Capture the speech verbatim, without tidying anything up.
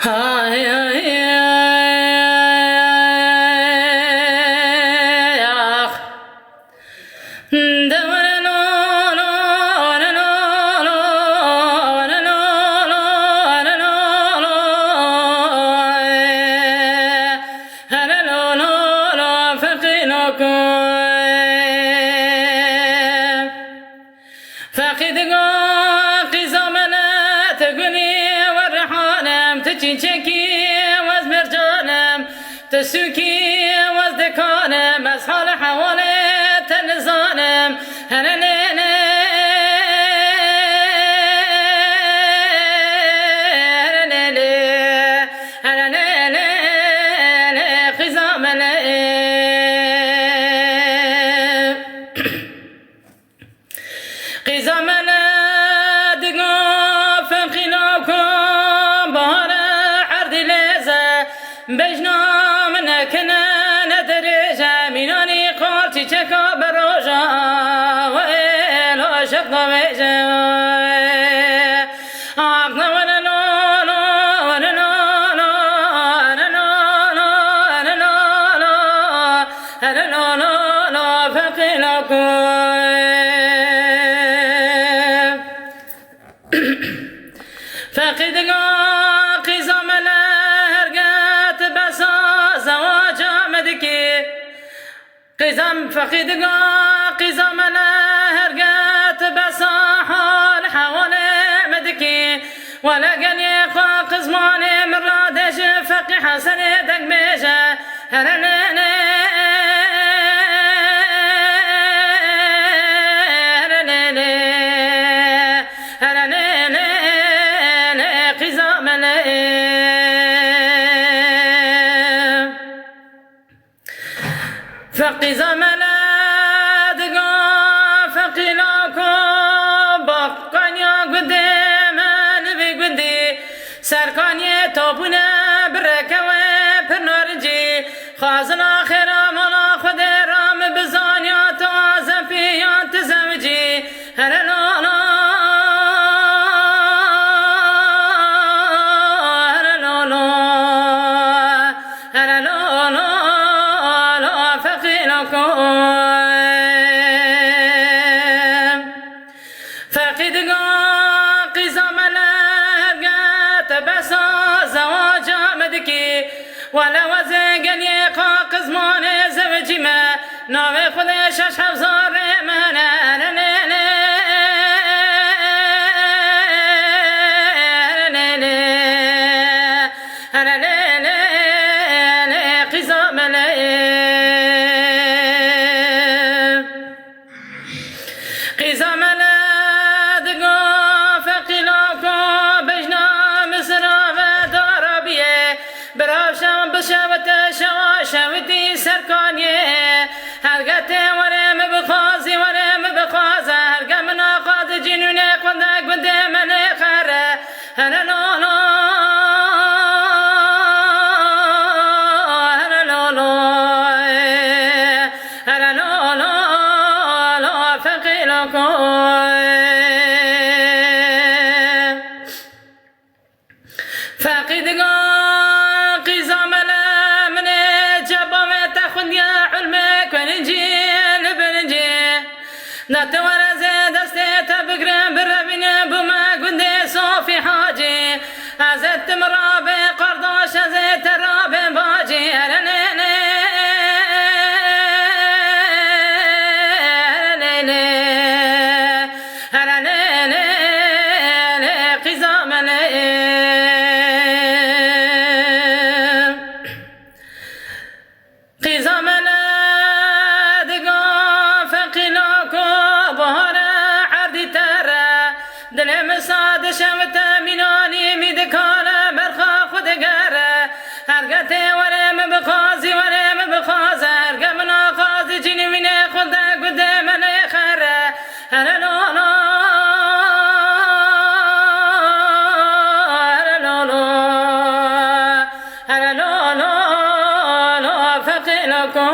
Hay, hay, hay, ax. De were lo, lo, were lo, lo, were lo, lo, were lo, lo, eh. Hele lo, lo, lo, feqî lo ku. Feqî digo, qîza mele, tu gulî we rihanem, tu çîçekî we ez mercanem, tu sûkî we ez dikanem, ez hal û hewalê te nizanim. Here lê lê, here lê lê, here lê lê lê, qîza mele. Qîza mele digo, feqî lo ku, bahare erdî lêze, bejna min nekine ne dirêje, mînanî qal çîçeka beroja, wê lo şeq davêje. Ax ne were lo, lo, were lo, lo, were lo, lo, were lo, lo. Here lo, lo, lo, feqî lo ku. Feqî digo, qîza mele, herge tu behsa zewaca me dikî. Qîza m-, feqî digo, qîza mele, herge tu behsa hal hewalê me dikî. Wele gelê xwe qizmanê min radêje, feqî Hesenê deng bêje. Here lê lê, here lê lê, here lê lê lê, qîza mele. Feqî zamele digo, feqî lo ku, baqanya gundê me li vî gundî, serkaniyê topûne bi reke wê pir narincî, xwazina xêra mala Xwedê ra min bizaniya tu azepî yan tu zewicî. Here lo lo, here lo lo, here lo lo, lo feqî lo ku. Feqî digo, qîza mele, herge te behsa zewaca me dikî. Wele wezê geliyê xwe qizmanê zewicî me. Navê Xwedê şeş hezar rê me ne, ne, ne, ne, ne, ne, ne, ne, ne, ne, qîza mele. Qîza mele digo, feqî lo ku, bejna min sira ve dara biyê. Birav şev bişewite, şewa şewitî serkaniyê. Herge tê were min bixwazî, were min bixwaze. Herge min axwaze cînûnê xwe de gundê me nêxere. Here lo lo, here lo lo, here lo lo, lo feqî lo ku. Feqî digo, qîza mele, min ê çapa ve te xwindiye ilmê kunincî li birincî. Da tu were zê destê te bigrim, birevîne bûme gundê Sofî Hacî. Ez ê tim rabe qardaş, ez ê te rabe bacî. Here lê lê, here lê lê, here lê lê lê, qîza mele. Qîza mele digo, feqî lo ku, bahare erdî tere. Dilê min sa dişewite, mînanî mî dikale, berxa xwe digere. Herge tê were min bixwazî, were min bixwaze. Herge min axwaze cînûnê xwe de gundê me nêxere. Here lo lo, here lo lo, here lo lo, lo feqî lo ku.